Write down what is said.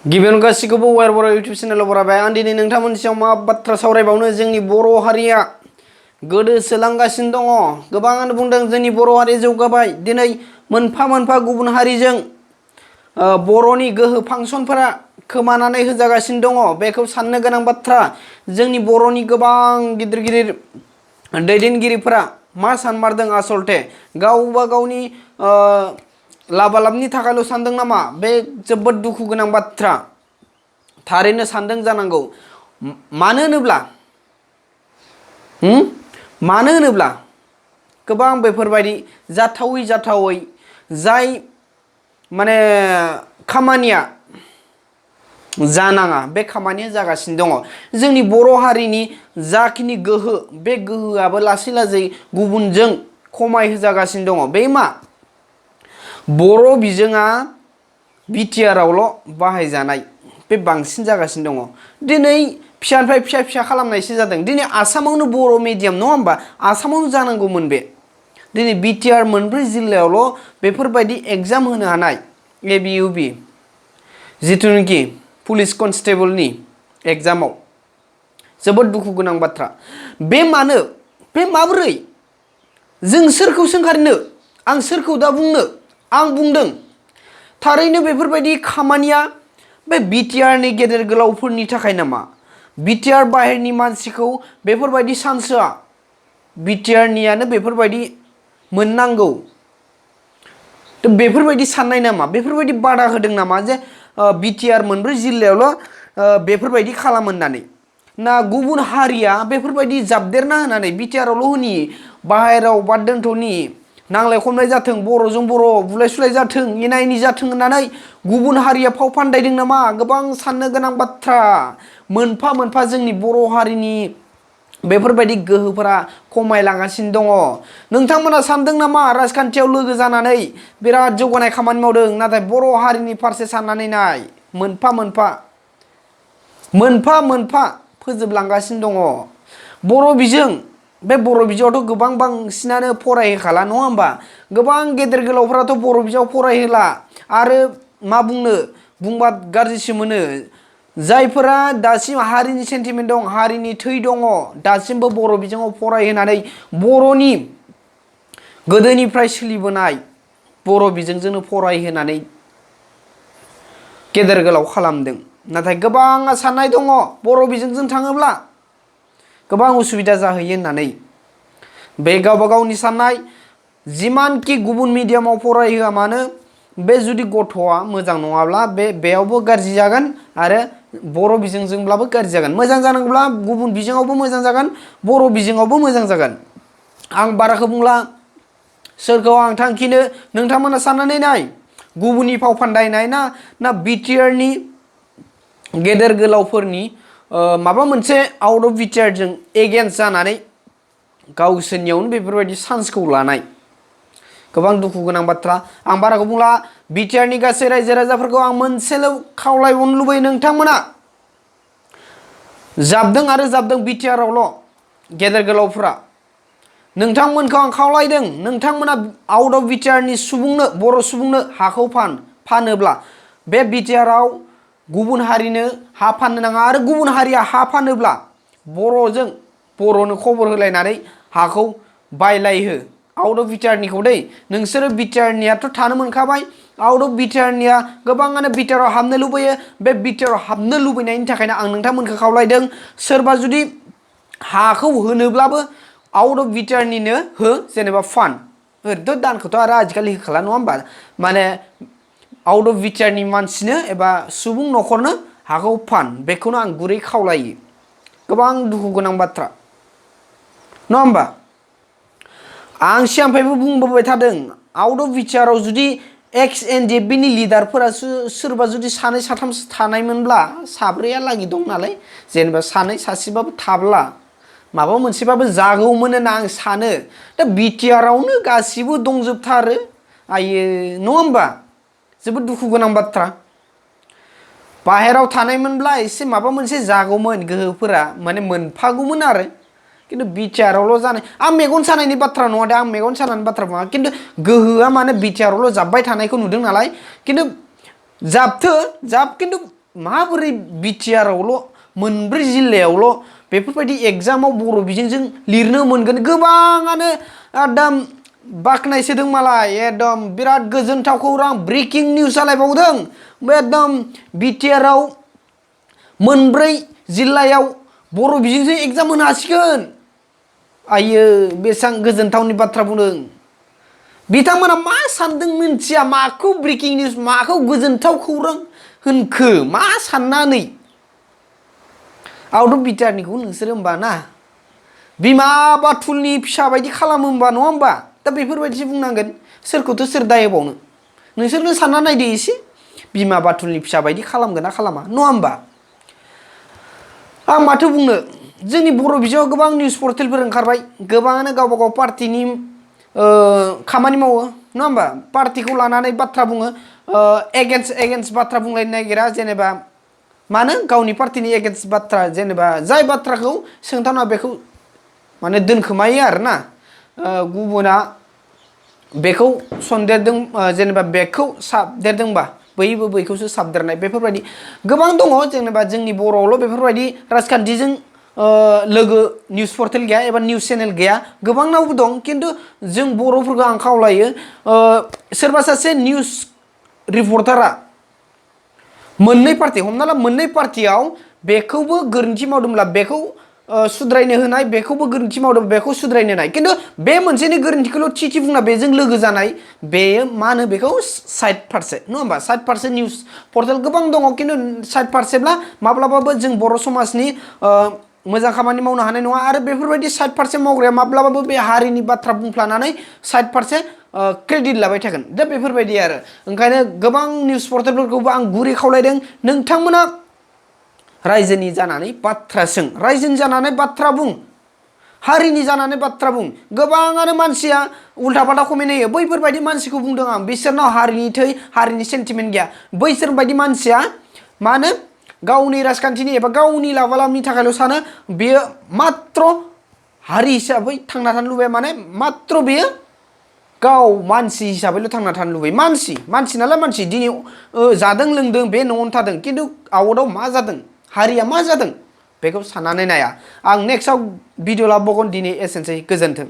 गिबियावनो गासिखौबो वायर बर' इउटिउब चेनेलाव बरायबाय आं दिनै नोंथांमोननि सायाव मा बाथ्रा सावरायबावनो जोंनि बर' हारिया गोदोसोलांगासिनो दङ गोबाङानो बुंदों जोंनि बर' हारिया जौगाबाय दिनै मोनफा मोनफा गुबुन हारिजों बर'नि गोहो फांसनफोरा खोमानानै होजागासिनो दङ बेखौ साननो गोनां बाथ्रा जोंनि बर'नि गोबां गिदिर गिदिर दैदेनगिरिफोरा मा सानमारदों आसलथे गावबा गावनि लाबा लाबनि थाखायल' सानदों नामा बे जोबोद दुखु गोनां बाथ्रा थारैनो सानदों जानांगौ मानो होनोब्ला गोबां बेफोरबायदि जाथावै जाय माने खामानिया जानाङा बे खामानिया जागासिनो दङ जोंनि बर' हारिनि जाखिनि गोहो बे गोहोआबो लासै लासै गुबुनजों खमायहोजागासिनो दङ बे मा बर' बिजोङा बिटिआरआवल' बाहायजानाय बे बांसिन जागासिनो दङ दिनै फिसानिफ्राय फिसा खालामनायसो जादों दिनै आसामावनो बर' मिडियाम नङा होमबा आसामावनो जानांगौमोन बे दिनै बिटिआर मोनब्रै जिल्लायावल' बेफोरबायदि एग्जाम होनो हानाय एबिइउबि जिथुनाखि पुलिस कनस्टेबलनि एग्जामाव जोबोद दुखु गोनां बाथ्रा बे मानो बे माबोरै जों सोरखौ सोंखारिनो आं सोरखौ दा बुंनो आं बुंदों थारैनो बेफोरबायदि खामानिया बे बिटिआरनि गेदेर गोलावफोरनि थाखाय नामा बिटिआर बाहेरनि मानसिखौ बेफोरबायदि चान्स होआ बिटिआरनियानो बेफोरबायदि मोननांगौ बेफोरबायदि साननाय नामा बेफोरबायदि बादा होदों नामा जे बिटिआर मोनब्रै जिल्लायावल' बेफोरबायदि खालाम होननानै ना गुबुन हारिया बेफोरबायदि जाबदेरना होनानै बिटिआरआवल' होनि बाहेराव बा दोनथ'नि नांलाय खमलाय जाथों बर'जों बर' बुलाय सुलाय जाथों एना एनि जाथों होननानै गुबुन हारिया फाव फान्दायदों नामा गोबां साननो गोनां बाथ्रा मोनफा मोनफा जोंनि बर' हारिनि बेफोरबायदि गोहोफोरा खमायलांगासिनो दङ नोंथांमोना सानदों नामा राजखान्थियाव लोगो जानानै बिराद जौगानाय खामानि मावदों नाथाय बर' हारिनि फारसे साननानै नाय मोनफा मोनफा फोजोबलांगासिनो दङ बर' बिजों बे बर' बिजोङावथ' गोबां बांसिनानो फरायहोखाला नङा होमबा गोबां गेदेर गोलावफोराथ' बर' बिजोङाव फरायहोला आरो मा बुंबा गाज्रिसो मोनो जायफोरा दासिम हारिनि सेन्टिमेन्ट दं हारिनि थै दङ दासिमबो बर' बिजोङाव फरायहोनानै बर'नि गोदोनिफ्राय सोलिबोनाय बर' बिजोंजोंनो फरायहोनानै गेदेर गोलाव खालामदों नाथाय गोबाङा साननाय दङ बर' बिजोंजों थाङोब्ला गोबां उसुबिदा जाहैयो होननानै बे गावबा गावनि साननाय जिमानखि गुबुन मिडियामाव फरायहोआ मानो बे जुदि गथ'आ मोजां नङाब्ला बेयावबो गाज्रि जागोन आरो बर' बिजोंजोंब्लाबो गाज्रि जागोन मोजां जानांगौब्ला गुबुन बिजोङावबो मोजां जागोन बर' बिजोङावबो मोजां जागोन आं बाराखौ बुंला सोरखौ आं थांखिनो नोंथांमोना साननानै नाय गुबुननि फाव फान्दायनाय ना बिटिआरनि गेदेर गोलावफोरनि माबा मोनसे आउट अफ बिटिआरजों एगेन्स्ट जानानै गावसोरनियावनो बेफोरबायदि चान्सखौ लानाय गोबां दुखु गोनां बाथ्रा आं बाराखौ बुंला बिटिआरनि गासै रायजो राजाफोरखौ आं मोनसेल' खावलायबावनो लुबैयो नोंथांमोना जाबदों बिटिआरआवल' गेदेर गोलावफोरा नोंथांमोनखौ आं खावलायदों नोंथांमोना आउट अफ बिटिआरनि सुबुंनो बर' सुबुंनो हाखौ फानोब्ला बे बिटिआरआव गुबुन हारिनो हा फाननो नाङा आरो गुबुन हारिया हा फानोब्ला बर'नो खबर होलायनानै हाखौ बायलायहो आउट अफ बिटिआरनिखौ दै नोंसोरो बिटिआरनियाथ' थानो मोनखाबाय आउट अफ बिटिआरनिया गोबाङानो बिटिआरआव हाबनो लुबैयो बे बिटिआरआव हाबनो लुबैनायनि थाखायनो आं नोंथांमोनखौ खावलायदों सोरबा जुदि हाखौ होनोब्लाबो आउट अफ बिटिआरनिनो हो जेनेबा फान ओरैनोथ' दानखौथ' आरो आजिखालि होखाला नङा होमबा माने आउट अफ बिटिआरनि मानसिनो एबा सुबुं न'खरनो हाखौ फान बेखौनो आं गुरै खावलायो गोबां दुखु गोनां बाथ्रा नङा होमबा आं सिगांनिफ्रायबो बुंबोबाय थादों आउट अफ बिटिआरआव जुदि एक्स एनडिएफबिनि लिडारफोरा सोरबा जुदि सानै साथामसो थानायमोनब्ला साब्रैयालागै दं नालाय जेनेबा सानै सासेबाबो थाब्ला माबा मोनसेबाबो जागौमोन होनना आं सानो दा बिटिआरआवनो गासिबो दंजोबथारो आयो नङा होमबा जोबोद दुखु गोनां बाथ्रा बाहेराव थानायमोनब्ला एसे माबा मोनसे जागौमोन गोहोफोरा माने मोनफागौमोन आरो खिन्थु बिटिआरआवल' जानाय आं मेगन सानायनि बाथ्रा नङा दे आं मेगन सानायनि बाथ्रा बुङा खिन्थु गोहोआ माने बिटिआरआवल' जाब्बाय थानायखौ नुदों नालाय खिन्थु खिन्थु माबोरै बिटिआरआवल' मोनब्रै जिल्लायावल' बेफोरबायदि एग्जामाव बर' बिजोंजों लिरनो मोनगोन गोबाङानो एकदम बाख्नायसोदों मालाय एकदम बिराद गोजोनथाव खौरां ब्रेकिं निउस जालायबावदों एकदम बिटिआरआव मोनब्रै जिल्लायाव बर' बिजोंजों एग्जाम होनो हासिगोन आयो बेसेबां गोजोनथावनि बाथ्रा बुंदों बिथांमोना मा सानदों मिन्थिया माखौ ब्रेकिं निउस माखौ गोजोनथाव खौरां होनखो मा साननानै आउट अफ बिटिआरनिखौ नोंसोर होमबा ना बिमा बाथुलनि फिसा बायदि खालामो होमबा नङा होमबा दा बेफोरबायदिसो बुंनांगोन सोरखौथ' सोर दाय होबावनो नोंसोरनो सानना नायदो एसे बिमा बाथुलनि फिसा बायदि खालामगोन ना खालामा नङा होमबा आं माथो बुंनो जोंनि बर' बिजोङाव गोबां निउस पर्टेलफोर ओंखारबाय गोबाङानो गावबा गाव पार्टिनि खामानि मावो नङा होमबा पार्टिखौ लानानै बाथ्रा बुङो एगेन्स्ट बाथ्रा बुंलायनो नागिरा जेनेबा मानो गावनि पार्टिनि एगेन्स्ट बाथ्रा जेनेबा जाय बाथ्राखौ सोंथावना बेखौ माने दोनखोमायो आरोना गुबुना बेखौ सनदेरदों जेनेबा बेखौ साबदेरदोंबा बैबो बैखौसो साबदेरनाय बेफोरबायदि गोबां दङ जेनेबा जोंनि बर'आवल' बेफोरबायदि राजखान्थिजों लोगो निउस पर्टेल गैया एबा निउस चेनेल गैया गोबांनावबो दं खिन्थु जों बर'फोरखौ आं खावलायो सोरबा सासे निउस रिपर्टारा मोननै पार्टी हमना ला मोननै पार्टियाव बेखौबो गोरोन्थि मावदोंब्ला बेखौ सुद्रायनो होनाय बेखौबो गोरोन्थि मावदों बेखौ सुद्रायनो होनाय खिन्थु बे मोनसेनि गोरोन्थिखौल' थि बुंना बेजों लोगो जानाय बेयो मा होनो बेखौ साइड फारसे नङा होमबा साइड फारसे निउस पर्टेल गोबां दङ खिन्थु साइड फारसेब्ला माब्लाबाबो जों बर' समाजनि मोजां खामानि मावनो हानाय नङा आरो बेफोरबायदि साइड फारसे मावग्राया माब्लाबाबो बे हारिनि बाथ्रा बुंफ्लानानै साइड फारसे क्रेडिट लाबाय थागोन दा बेफोरबायदि आरो ओंखायनो गोबां निउस पर्टेलफोरखौबो आं गुरै खावलायदों नोंथांमोना रायजोनि जानानै बाथ्रा सों रायजोनि जानानै बाथ्रा बुं हारिनि जानानै बाथ्रा बुं गोबाङानो मानसिया उल्था फाल्था कमेन्ट होयो बैफोरबायदि मानसिखौ बुंदों आं बिसोरनाव हारिनि थै हारिनि सेन्टिमेन्ट गैया बैसोरबायदि मानसिया मा होनो गावनि राजखान्थिनि एबा गावनि लाबालाबनि थाखायल' सानो बेयो मात्र हारि हिसाबै थांना थानो लुबैया माने मात्र बेयो गाव मानसि हिसाबैल' थांना थानो लुबैयो मानसि नालाय मानसि दिनै जादों लोंदों बे न'आवनो थादों खिन्थु आउटआव मा जादों हारिया मा जादों बेखौ साननानै नाया आं नेक्स्टआव भिडिअ लाबावगोन दिनै एसेनोसै गोजोन्थों